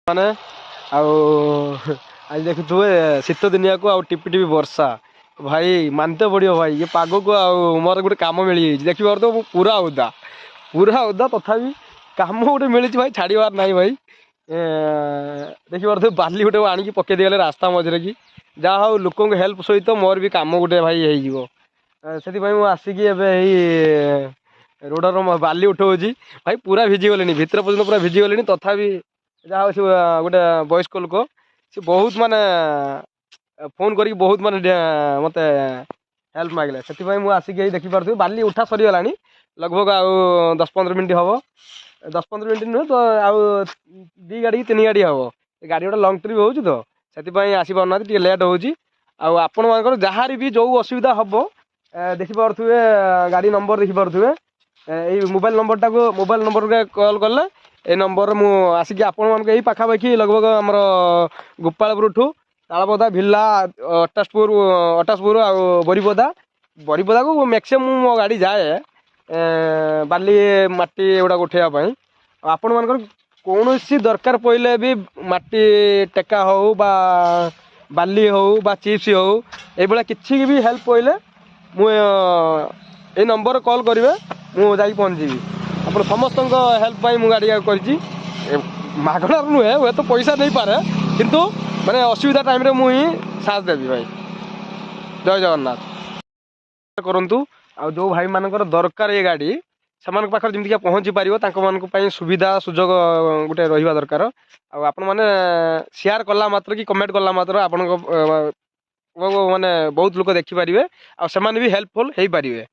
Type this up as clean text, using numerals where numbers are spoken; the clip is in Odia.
ମାନେ ଆଉ ଆଜି ଦେଖୁଥିବେ, ଶୀତ ଦିନିଆକୁ ଆଉ ଟିପି ଟିପି ବର୍ଷା। ଭାଇ, ମାନିତେ ପଡ଼ିବ ଭାଇ, ଇଏ ପାଗକୁ ଆଉ ମୋର ଗୋଟେ କାମ ମିଳିଯାଇଛି। ଦେଖିପାରୁଥିବ, ମୁଁ ପୁରା ଓଦା, ପୁରା ଓଦା, ତଥାପି କାମ ଗୋଟେ ମିଳିଛି ଭାଇ, ଛାଡ଼ିବାର ନାହିଁ ଭାଇ। ଦେଖିପାରୁଥିବେ, ବାଲି ଗୋଟେ ଆଣିକି ପକେଇ ଦେଇଗଲେ ରାସ୍ତା ମଝିରେ କି। ଯାହା ହଉ, ଲୋକଙ୍କ ହେଲ୍ପ ସହିତ ମୋର ବି କାମ ଗୋଟେ ଭାଇ ହେଇଯିବ। ସେଥିପାଇଁ ମୁଁ ଆସିକି ଏବେ ଏଇ ରୋଡ଼ର ବାଲି ଉଠଉଛି ଭାଇ। ପୁରା ଭିଜିଗଲିଣି, ଭିତର ପର୍ଯ୍ୟନ୍ତ ପୁରା ଭିଜିଗଲିଣି। ତଥାପି ଯାହା ହଉ, ସେ ଗୋଟେ ବୟସ୍କ ଲୋକ, ସେ ବହୁତ ମାନେ ଫୋନ୍ କରିକି ବହୁତ ମାନେ ମୋତେ ହେଲ୍ପ ମାଗିଲେ। ସେଥିପାଇଁ ମୁଁ ଆସିକି ଏଇ ଦେଖିପାରୁଥିବି, ବାଲି ଉଠା ସରିଗଲାଣି। ଲଗଭଗ ଆଉ 10-15 ମିନିଟ୍ ହେବ। 10-15 ମିନିଟ୍ ନୁହେଁ ତ, ଆଉ 2 ଗାଡ଼ି କି 3 ଗାଡ଼ି ହେବ। ଏ ଗାଡ଼ି ଗୋଟେ ଲଙ୍ଗ୍ ଟ୍ରିପ୍ ହେଉଛି ତ, ସେଥିପାଇଁ ଆସିପାରୁନାହାନ୍ତି, ଟିକେ ଲେଟ୍ ହେଉଛି। ଆଉ ଆପଣମାନଙ୍କର ଯାହାର ବି ଯେଉଁ ଅସୁବିଧା ହେବ, ଦେଖିପାରୁଥିବେ, ଗାଡ଼ି ନମ୍ବର ଦେଖିପାରୁଥିବେ। ଏଇ ମୋବାଇଲ୍ ନମ୍ବରଟାକୁ, ମୋବାଇଲ୍ ନମ୍ବରରେ କଲ୍ କଲେ ଏଇ ନମ୍ବରରେ ମୁଁ ଆସିକି ଆପଣମାନଙ୍କୁ ଏଇ ପାଖାପାଖି ଲଗଭଗ ଆମର ଗୋପାଳପୁରଠୁ ତାଳପଦା, ଭିଲା, ଅଟାସପୁର, ଅଟାସପୁର ଆଉ ବରିପଦା। ବରିପଦାକୁ ମ୍ୟାକ୍ସିମମ୍ ମୁଁ ମୋ ଗାଡ଼ି ଯାଏ ବାଲି ମାଟି ଏଗୁଡ଼ାକ ଉଠେଇବା ପାଇଁ। ଆଉ ଆପଣମାନଙ୍କର କୌଣସି ଦରକାର ପଡ଼ିଲେ ବି, ମାଟି ଟେକା ହଉ ବା ବାଲି ହଉ ବା ଚିପ୍ସ ହଉ, ଏଇଭଳିଆ କିଛି ବି ହେଲ୍ପ ପଡ଼ିଲେ ମୁଁ ଏଇ ନମ୍ବରରେ କଲ୍ କରିବେ, ମୁଁ ଯାଇକି ପହଞ୍ଚିଯିବି। ଆପଣ ସମସ୍ତଙ୍କ ହେଲ୍ପ ପାଇଁ ମୁଁ ଗାଡ଼ି କରିଛି। ମାଗଣାରୁ ନୁହେଁ, ହୁଏତ ପଇସା ନେଇପାରେ, କିନ୍ତୁ ମାନେ ଅସୁବିଧା ଟାଇମ୍ରେ ମୁଁ ହିଁ ସାଥ ଦେବି ଭାଇ। ଜୟ ଜଗନ୍ନାଥ କରନ୍ତୁ। ଆଉ ଯେଉଁ ଭାଇମାନଙ୍କର ଦରକାର ଏ ଗାଡ଼ି, ସେମାନଙ୍କ ପାଖରେ ଯେମିତିକା ପହଞ୍ଚି ପାରିବ, ତାଙ୍କମାନଙ୍କ ପାଇଁ ସୁବିଧା ସୁଯୋଗ ଗୋଟେ ରହିବା ଦରକାର। ଆଉ ଆପଣମାନେ ସେୟାର କଲା ମାତ୍ର କି କମେଣ୍ଟ କଲା ମାତ୍ର ଆପଣଙ୍କ ମାନେ ବହୁତ ଲୋକ ଦେଖିପାରିବେ ଆଉ ସେମାନେ ବି ହେଲ୍ପଫୁଲ୍ ହେଇପାରିବେ।